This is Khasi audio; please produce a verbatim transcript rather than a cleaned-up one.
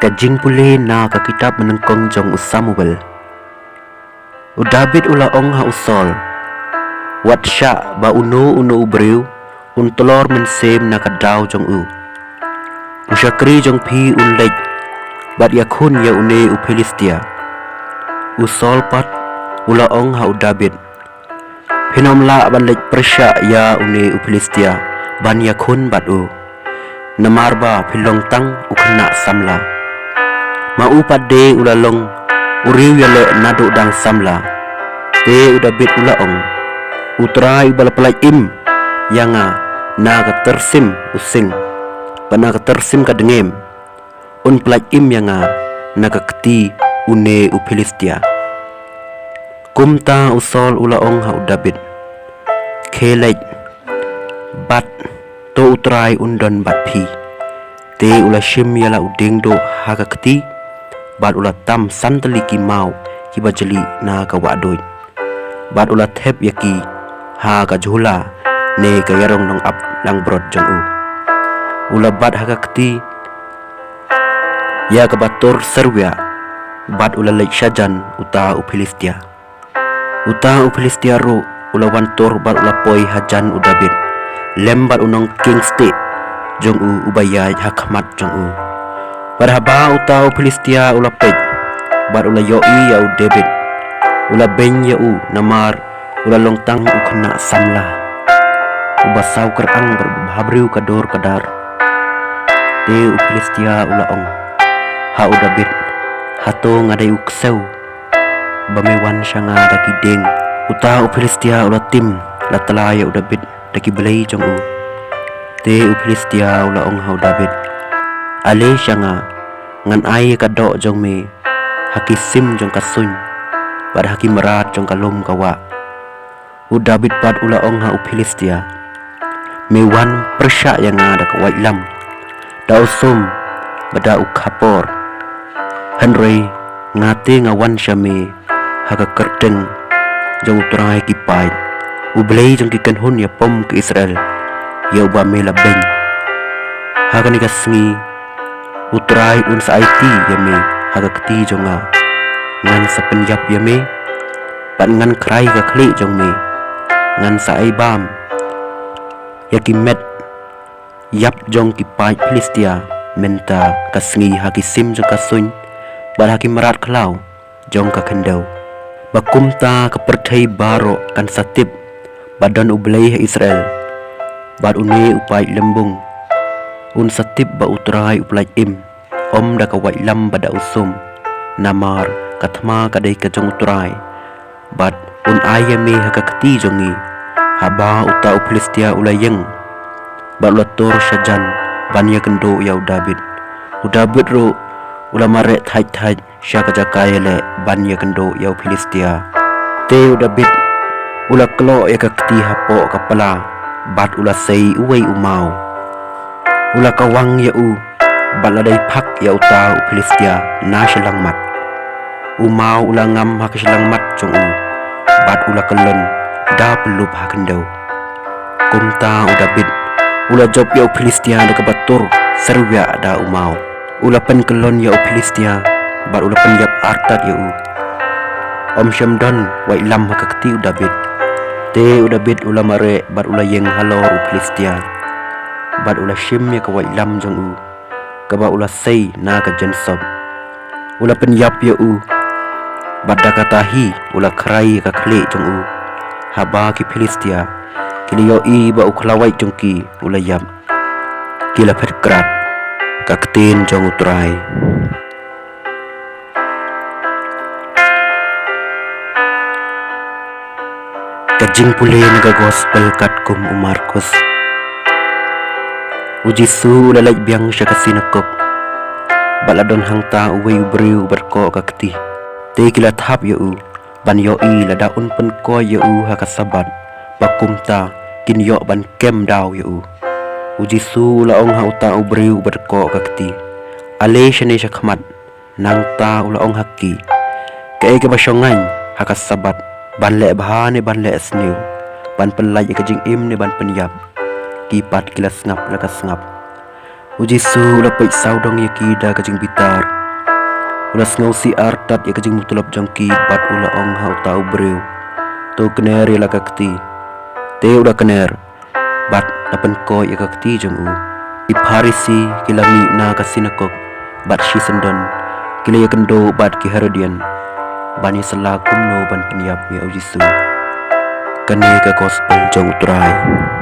Ka jingpule na ka kitab mynnyngkong jong u Samuel. U Dabid u la ong ha u Saul, wat shah ba uno uno u briew un tlor mynsiem na ka daw jong u. U shakri jong phi un leit bad ïakhun ïa une u Philistia. U Saul pat u la ong ha u Dabid, phin ym lah ban leit pyrshah ïa une u Philistia ban ïakhun bad u, namar ba phi long tang u khynnah samla. Ma u pat de u la long u riew ïaleh naduh dang samla. Te u Dabid u la ong, U Trai uba la pyllait im ïa nga na ka tyrsim u sing bad na ka tyrsim ka dngiem, un pyllait im ïa nga na ka kti une u Philistia. Kumta u Saul u la ong ha u Dabid, khie leit, bad to U Trai un don bad phi. Te u la shim ïa la u dieng duh ha ka kti bad u la tam san tylli ki maw kiba jylliew na ka wahduid, bad u la thep ïa ki ha ka jhula ne ka ïarong nongap langbrot jong u. U la bat ha ka kti ïa kaba tur serwiah, bad u la leit shajan uta u Philistia. Uta u Philistia ruh u la wan tur bad u la poi hajan u Dabid, lem bad u nongkieng stieh jong u uba ïaid ha khmat jong u. Bad haba uta u Philistia u la peit bad u la ïohi ïa u Dabid, u la beiñ ïa u namar u la long tang u khynnah samla uba saw kyrang bad uba bhabriew ka dur ka dar. Te u Philistia u la ong ha u Dabid, hato nga dei u ksew ba me wan sha nga da ki dieng? Uta u Philistia u la tim la tla ïa u Dabid da ki blei jong u. Te u Philistia u la ong ha u Dabid, ale sha nga, ngan ai ïa ka doh jong me ha ki sim jong ka suiñ bad ha ki mrad jong ka lum ka wah. U Dabid pat u la ong ha u Philistia, me wan pyrshah ïa nga da ka waitlam, da u sum bad da u khapor. Hynrei nga te nga wan sha me ha ka kyrteng jong U Trai ki paid, U Blei jong ki kynhun ïapom ki Israel, ïa uba me la beiñ. Ha kane ka sngi U Trai un sa aiti ïa me ha ka kti jong nga. Ngan sa pynïap ïa me bad ngan khrai ka khlieh jong me. Ngan sa ai bam ïa ki met ïap jong ki paid Philistia mynta ka sngi ha ki sim jong ka suiñ bad ha ki mrad khlaw jong ka khyndew. Ba kumta ka pyrthei baroh kan sa tip ba don U Blei ha Israel, bad une u paid lymbung un sa tip ba U Trai u pyllait im, ym da ka waitlam bad da u sum, namar ka thma ka dei ka jong U Trai, bad un ai ïa me ha ka kti jong ngi. Haba uta u Philistia u la ïeng bad u la tur shajan ban ïakynduh ïa u Dabid, u Dabid ruh u la mareh thait thait sha ka jaka ïaleh ban ïakynduh ïa u Philistia. Te u Dabid u la kloh ïa ka kti hapoh ka pla bad u la sei uwei u maw. U la kawang ïa u bad la dei phak ïa uta u Philistia na shyllangmat. U maw u la ngam ha ka shyllangmat jong u bad u la kyllon da pyllup ha khyndew. Kumta u Dabid u la jop ïa u Philistia da kaba tur serwiah da u maw. U la pynkyllon ïa u Philistia bad u la pynïap artat ïa u. Ym shym don waitlam ha ka kti u Dabid. Te u Dabid u la mareh bad u la ïeng halor u Philistia, bad u la shim ïa ka waitlam jong u kaba u la sei na ka jynsop. U la pynïap ïa u bad da kata hi u la khrai ïa ka khlieh jong u. Haba ki Philistia ki la ïohi ba u khlawait jong ki u la ïap, ki la phet krad. Ka ktien jong U Trai. Ka jingpule na ka gospel katkum u Markus. U Jisu u la leit biang sha ka sinakok, bad la don hangta uwei u briew uba dkoh ka kti. Te ki la thap ïa u ban ïohi lada un pynkoit ïa u ha ka Sabbath, ba kumta kin ïoh ban kem daw ïa u. U Jisu u la ong ha uta u briew uba dkoh ka kti, ale shane shakhmat. Nangta u la ong ha ki, kaei kaba shongaiñ ha ka Sabbath, ban leh bha ne ban leh sniew, ban pynlait ïa ka jingim ne ban pynïap? Ki pat ki la sngap la ka sngap. U Jisu u la peit sawdong ïa ki da ka jingbitar. U la sngewsih artat ïa ka jingmutlop jong ki bad u la ong ha uta u briew, "To kner ïa la ka kti." Te u la kner bad la pynkoit ïa ka kti jong u. Ki Pharisi ki la mih na ka sinagog bad shisyndon, ki la ïakynduh bad ki Herodian ban ïasylla kumno ban pynïap ïa u Jisu. Kane ka gospel jong u Trai.